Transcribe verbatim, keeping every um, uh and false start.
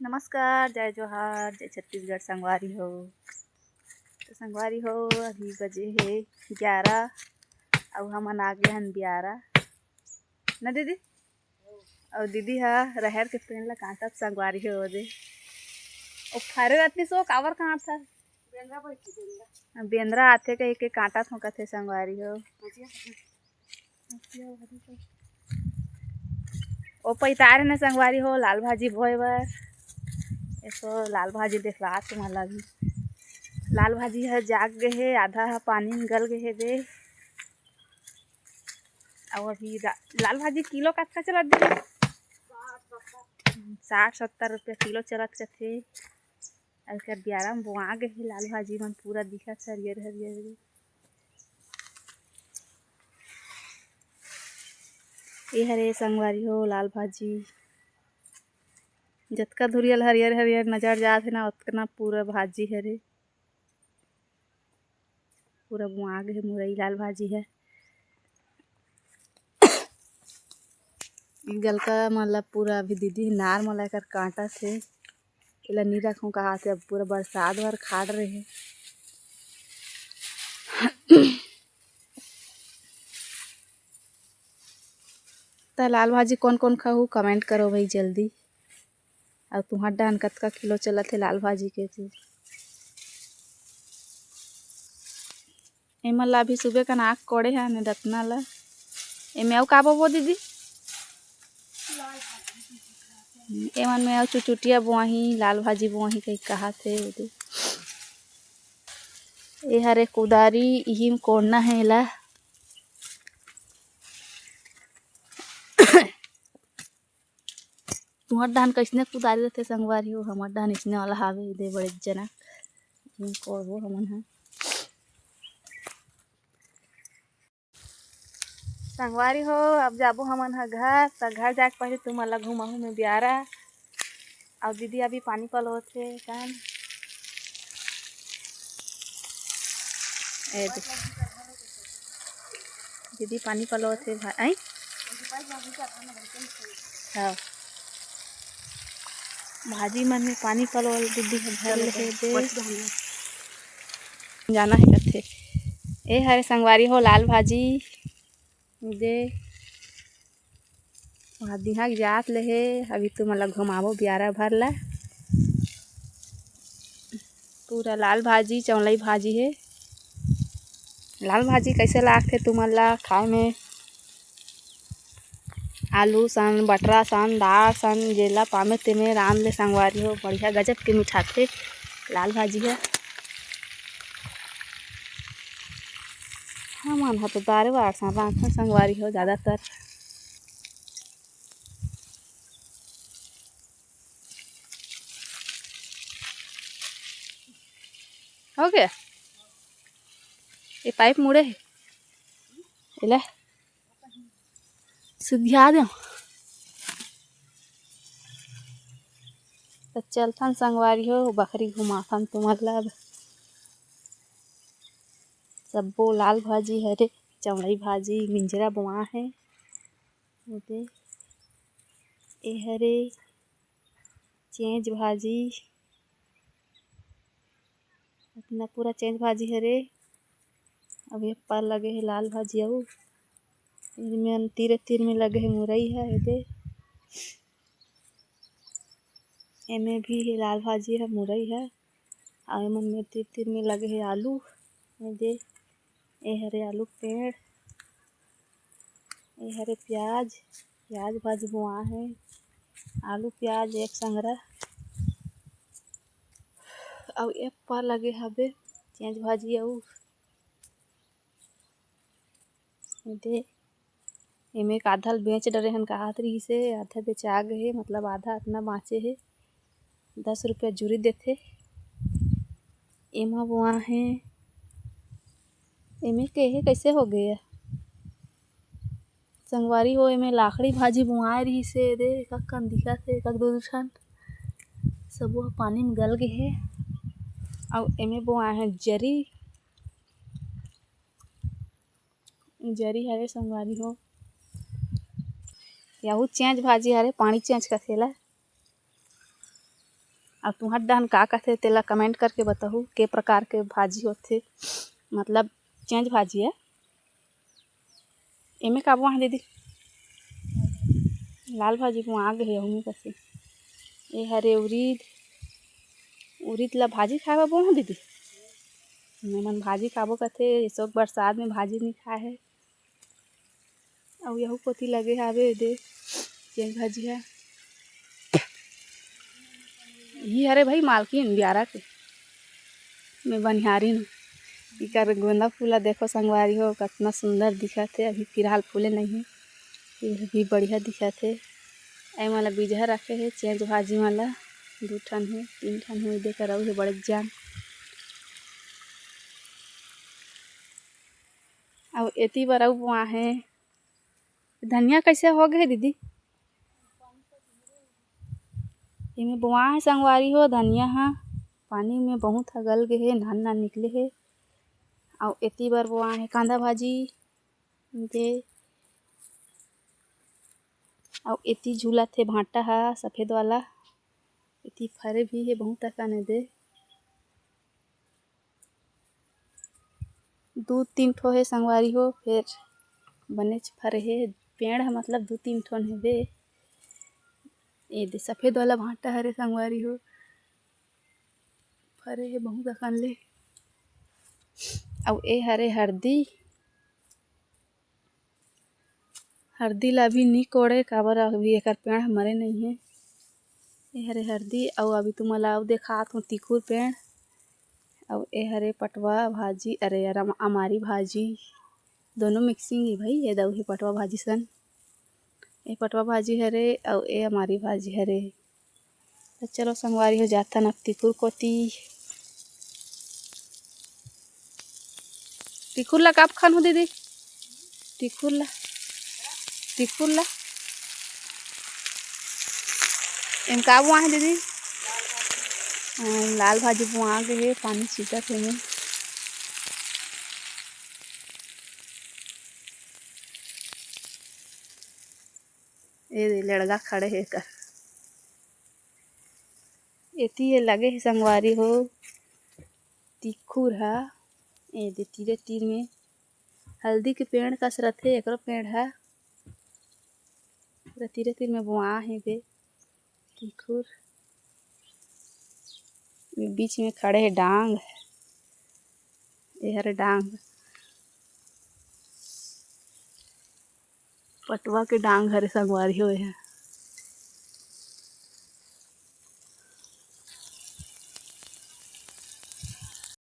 नमस्कार, जय जोहार, जय छत्तीसगढ़ संगवारी हो। तो संगवारी हो, अभी बजे हे ग्यारह, अउ हमन आ गे हन बियारा, ना दीदी? अउ दीदी ह रहर के पेड़ ला काटत संगवारी हो दे। ओ फरे रत्नी सो काबर काटत? बेंदरा बैठी, बेंदरा। बेंदरा आथे कहिके काटत हो कथे संगवारी हो। ओ पैतारे ने संगवारी हो लाल भाजी बोए बर। एसो लाल भाजी देखला तुम्हारा भी। लाल भाजी ह जाग गे हे, आधा ह पानी में गल गे हे दे। अउ अभी रा-, लाल भाजी किलो कतका चलत दे? साठ सत्तर रुपया किलो चलत कथे। अउ एकर बियारा में बोआ गे हे लाल भाजी मन, पूरा दिखत हरियर हरियर। ए हरे संगवारी हो लाल भाजी, जतका धुरियल हरियर हरियर नजर जात हे ना, ओतना पूरा भाजी हरे। पूरा बोआ गे हे मुरई लाल भाजी हे। गलका मन ला पूरा अभी दीदी नार मन ला एकर काटत हे। एला नी रखों कहात हे, अब पूरा बरसात भर खाड़ रहे। त लाल भाजी कोन कोन खाहू, comment करो भाई जल्दी। अउ तुंहर डहन कतका किलो चलत हे लाल भाजी के? एमन ला अभी सुबह कन आग कोड़े हे ने रतना ला। एमे अउ का बोबो दीदी? एमन में अउ चुचुटिया बोआही, लाल भाजी बोआही कही कहात हे ओदे। ए हरे कुदारी, इही में कोड़ना हे एला। तुंहर डहन कइसने कुदारी रथे संगवारी हो, हमर डहन इसने वाला हावे, दे बड़े जनक। इही में कोड़बो हमन ह। संगवारी हो, अब जाबो हमन ह घर। त घर जाके पहले तुमन ला घुमाहूँ मैं बियारा। अउ दीदी अभी पानी पलोत हे कन। ए दे। दीदी पानी पलोत हे भाई। हाँ। भाजी मन में पानी पलोल दीदी ह भर ले हे दे। जाना हे कथे। ए हरे संगवारी हो लाल भाजी। दे। वहाँ दिहा के जात ले हे, अभी तुमन ला घुमाबो बियारा भर ला। पूरा लाल भाजी, चौलाई भाजी हे। लाल भाजी कइसे लागथे तुमन ला खाए में? आलू सन, बटरा सन, दार सन, जेला पामे तेमे रांध ले संगवारी हो, बढ़िया गजब के मिठाथे लाल भाजी ह। हमन ह तो दारे बार सन रांधथन संगवारी हो ज्यादातर। हो गया? ये पाइप मुड़े हे। एला सुधिया दे। त चलथन संगवारी हो, बखरी घुमाथन तुमन ला अब। सब्बो लाल भाजी हरे, चौड़ई भाजी, मिंजरा बोआ हे। ओदे, ए हरे चेंच भाजी, अतना पूरा चेंच भाजी हरे। अब ये पार लगे हे लाल भाजी, अउ एमे तीरे तीर में लगे हे मुरई ह। एदे, एमे भी हे लाल भाजी ह, मुरई ह, अउ एमन में तीर तीर में लगे हे आलू। एदे, ए हरे आलू के पेड़, ए हरे प्याज, प्याज भाजी बोआ हे, आलू प्याज एक संघरा, अउ एक पार लगे हवे चेंच भाजी अउ एदे, एमे एक आधा ल बेच डरे हन काहत रिहिस हे, आधा बेचा गे हे, मतलब आधा अतना बाँचे हे, दस रुपया जूरी देथे। एमा बोआ हे, एमे के हे, कइसे हो गे? संगवारी हो, एमे लाखड़ी भाजी बोआए रिहिस हे, एदे, एकक कन दिखत हे, एकक दू, दू ठन। सबो ह पानी में गल गे हे। अउ एमे बोआए हे जरी, जरी हरे संगवारी हो। यहू चेंच भाजी हरे, पानी चेंच कथे ला। अउ तुंहर डहन का कथे, तेला comment करके बताहू, के प्रकार के भाजी होथे, मतलब change भाजी हे। एमे का बोआहे दीदी? लाल भाजी बोआ गे हे, ओमे कथे। ए हरे उरीद, उरीद ला भाजी खाए बर बोआहू दीदी? हमन भाजी खाबो कथे, एसो बरसात में भाजी नइ खाए हे। अउ यहू कोती लगे हावे दे, change भाजी हे। इही हरे भाई मालकिन बियारा के, मैं बनिहारिन हूँ। इकर गोंदा फूल ला देखो संगवारी हो, कतना सुंदर दिखत हे। अभी फिलहाल फूले नइ हे, फिर भी बढ़िया दिखत हे। ए मन ला बीजहा रखे हे, change भाजी मन ला, दू ठन हे, तीन ठन हे, देकर अउ हे बड़े जान। अउ एती बर अउ बोआहे। धनिया कइसे हो गे दीदी? एमे बोआहे संगवारी हो, धनिया ह पानी में बहुत ह गल गे हे, नान नान निकले हे। अउ एती बर बोआहे कांदा भाजी दे, अउ एती झूलत हे भांटा ह सफेद वाला, एती फरे भी हे बहुत अकन ए दे। दू तीन ठो हे संगवारी हो, फेर बनेच फरे हे पेड़ ह, मतलब दू तीन ठोन हे बे। ए दे सफेद वाला भांटा हरे संगवारी हो, फरे हे बहुत अकन ले। अउ ए हरे हरदी, हरदी ला अभी नी कोड़े, काबर अभी एकर पेड़ ह मरे नइ हे। ए हरे हरदी, अउ अभी तुमन ला अउ देखात हों तिखुर पेड़, अउ ए हरे पटवा भाजी, अरे यार, अम-, अमारी भाजी, दोनों mixing हे भाई। ए दऊ हे पटवा भाजी सन, ए पटवा भाजी हरे, अउ ए अमारी भाजी हरे। त चलो संगवारी हो, जाथन अब तिखुर कोती। तिखुर ला काप खान हो दीदी? तिखुर ला, तिखुर ला। एम का बोआ हे दीदी? अम, लाल भाजी बोआ गे हे, पानी छीटत हे एमे। ए दे लड़का खड़े हे एकर। एती ये लगे हे संगवारी हो, तिखुर ह। ए दे तीरे तीर में हल्दी के पेड़ कस रथे, एकरो पेड़ ह। पूरा तीरे तीर में बोआ हे बे तिखुर। बीच में खड़े हे डांग, ए हरे डांग। पटवा के डांग हरे संगवारी हो, ए ह।